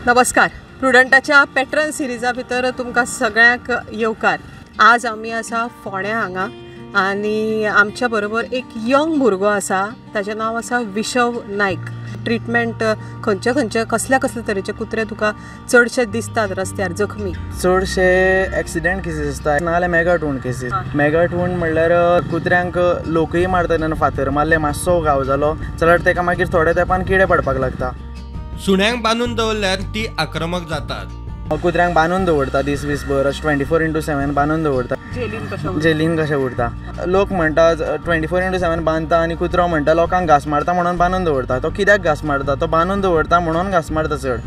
नमस्कार, प्रुडंटाच्या पॅट्रन सिरिजा भितर तुमकां सगळ्यांक येवकार. आज आमी आसा फोंड्या हांगा आनी आमच्या बरोबर एक यंग भुरगो आसा, ताजें नांव आसा विशव नायक. ट्रिटमेंट खंयचे खंयचे कसल्या कसल्या तरेचे कुत्रे तुका चडशे दिसतात रस्त्यार जखमी? चडशे एक्सिडेंट केसीस आसता, नाजाल्यार मॅगट वूंड केसीस. मॅगट वूंड म्हणल्यार कुत्र्यांक लोकूय मारता तेन्ना फातर मारले, मातसो घाव जालो जाल्यार ताका मागीर थोड्या तेंपान किडे पडपाक लागता. सुण्यांक बांदून दवरल्यार ती आक्रमक जातात. कुत्र्यांक बांदून दवरता दीस वीसभर, अशें 24x7 बांदून दवरता, जेलीन कशें उरता. लोक म्हणटा 24x7 बांदता आनी कुत्रो म्हणटा लोकांक घांस मारता म्हणून बांदून दवरता. तो कित्याक घांस मारता? तो बांदून दवरता म्हणून घांस मारता चड.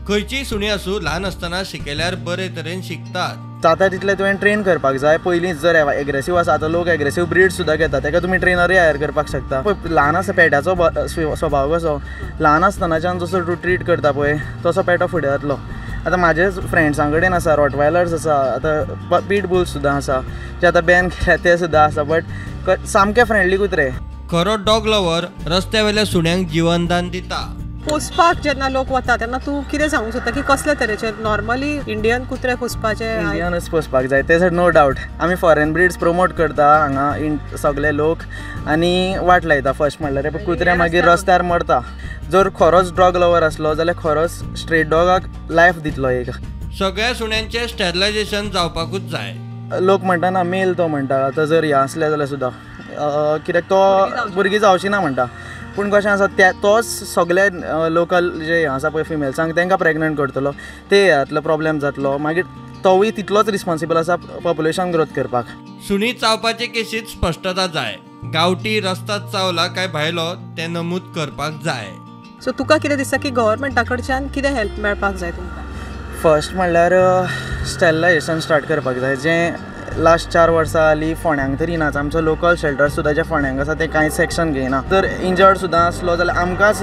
खंयचीय सुणी आसूं, ल्हान आसतना शिकयल्यार बरे तरेन शिकतात. जाता तितलें तुवें ट्रेन करपाक जाय. पयलींच जर एग्रेसीव आसा, आतां लोक एग्रेसीव ब्रीड सुद्दां घेता, ताका तुमी ट्रेनरूय हायर करपाक शकता. पळय ल्हान आसा पेट्याचो स्वभाव कसो, ल्हान आसतनाच्यान जसो तूं ट्रीट करता पळय तसो पेटो फुडें जातलो. आतां म्हाजेच फ्रेंड्सां कडेन आसा, रॉटवायलर्स आसा, आतां पीट बुल्स सुद्दां आसा, जे आतां बॅन केल्या ते सुद्दां आसा, बट सामके फ्रेंडली कुत्रे. खरो डॉग लवर रस्त्या वयल्या सुण्यांक जिवनदान दिता. पोसपाक जेन्ना लोक वता तेन्ना तूं कितें सांगूंक सोदता की कसले तरेचे नॉर्मली इंडियन कुत्रे पोसपाचे? इंडियनूच पोसपाक जाय, तें नो डावट. आमी फॉरेन ब्रिड्स प्रमोट करता हांगा सगळे लोक आनी वाट लायता. फर्स्ट म्हणल्यार कुत्रे मागीर रस्त्यार मरता. जर खरोच डॉग लवर आसलो जाल्यार खरोच स्ट्रेट डॉगाक लायफ दितलो एक. सगळ्या सुण्यांचें स्टेरिलायझेशन जावपाकूच जाय. लोक म्हणटा ना मेल तो म्हणटा, आतां जर हें आसलें जाल्यार सुद्दां कित्याक तो भुरगीं जावची ना म्हणटा. पूण कशें आसा त्या तोच सगळे लोकल जे हें आसा पळय फिमेल्सांक तांकां प्रेगनंट करतलो, ते जातलो प्रॉब्लेम जातलो, मागीर तोवूय तितलोच रिस्पोन्सिबल आसा पॉप्युलेशन ग्रोथ करपाक. सुणी चावपाचे केसीत स्पश्टता जाय. गांवठी रस्ताद चावला काय भायलो तें नमूद करपाक जाय. सो तुका कितें दिसता की गव्हर्मेंटा कडच्यान कितें हेल्प मेळपाक जाय तुमकां? फर्स्ट म्हणल्यार स्टेरिलायझेशन स्टार्ट करपाक जाय, जें लास्ट 4 वर्सां जालीं फोंड्यांक तरी नाच. आमचो लोकल शेल्टर सुद्दां जे फोंड्यांक आसा ते कांयच एक्शन घेयना. जर इंजर्ड सुद्दां आसलो जाल्यार आमकांच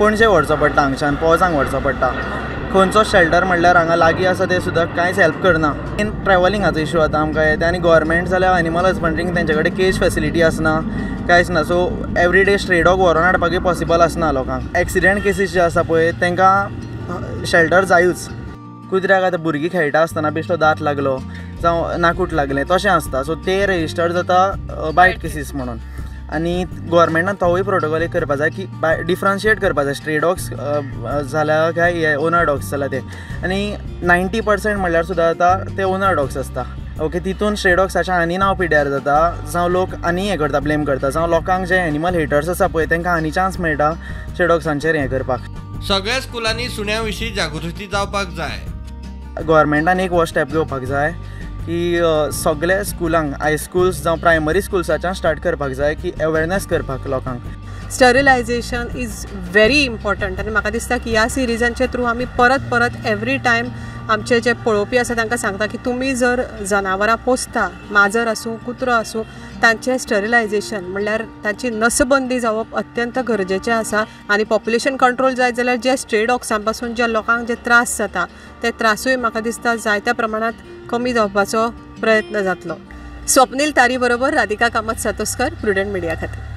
पणजे व्हरचो पडटा, हांगच्यान पोजांक व्हरचो पडटा. खंयचो शेल्टर म्हणल्यार हांगा लागीं आसा ते सुद्दां कांयच हेल्प करना. मेन ट्रेवलिंगाचो इशू जाता आमकां येता. आनी गव्हर्मेंट जाल्यार एनिमल हजबंड्रीक तेंचे कडेन केज फेसिलिटी आसना, कांयच ना. So every day stray dog व्हरोन हाडपाकूय पॉसिबल आसना लोकांक. एक्सिडेंट केसीस जे आसा पळय तांकां शेल्टर जायूच. कुत्र्याक आतां भुरगीं खेळटा आसतना बेश्टो दांत लागलो जावं नाकूट लागलें तशें आसता, सो ते रजिस्टर जाता बायट केसीस म्हणून. आनी गव्हर्मेंटान तोवूय प्रोटोकॉल एक करपाक जाय की डिफरन्शिएट करपाक जाय स्ट्रे डॉग्स जाल्या काय ओनर डॉग्स जाल्या ते. आनी 90% म्हणल्यार सुद्दां आतां ते ओनर डॉग्स आसता. ओके, तितून स्ट्रे डॉग्साचें आनी नांव पिड्यार जाता, जावं लोक आनी हें करता, ब्लेम करता, जावं लोकांक जे एनिमल हेटर्स आसा पळय तांकां आनी चान्स मेळटा स्ट्रे डॉग्सांचेर हें करपाक. सगळ्या स्कुलांनी सुण्यां विशीं जागृती जावपाक जाय. गव्हर्मेंटान एक हो स्टेप घेवपाक जाय की सगळे स्कुलांक, हायस्कुल्स जावं प्रायमरी स्कुल्साच्यान स्टार्ट करपाक जाय की अवेरनेस करपाक लोकांक. स्टरिलायझेशन is very important. आनी म्हाका दिसता की ह्या सिरिजांचे थ्रू आमी परत परत एवरी टायम आमचे जे पळोवपी आसा तांकां सांगता की तुमी जर जनावरां पोसता, माजर आसूं कुत्रो आसूं, तांचें स्टरिलायझेशन म्हणल्यार तांची नसबंदी जावप अत्यंत गरजेचें आसा. आनी पॉप्युलेशन कंट्रोल जायत जाल्यार जे स्ट्रे डॉग्सां पासून ज्या लोकांक जे त्रास जाता ते त्रासूय म्हाका दिसता जायत्या प्रमाणांत कमी जावपाचो प्रयत्न जातलो. स्वप्नील तारी बरोबर राधिका कामत सातोस्कर, प्रुडंट मिडिया खातीर.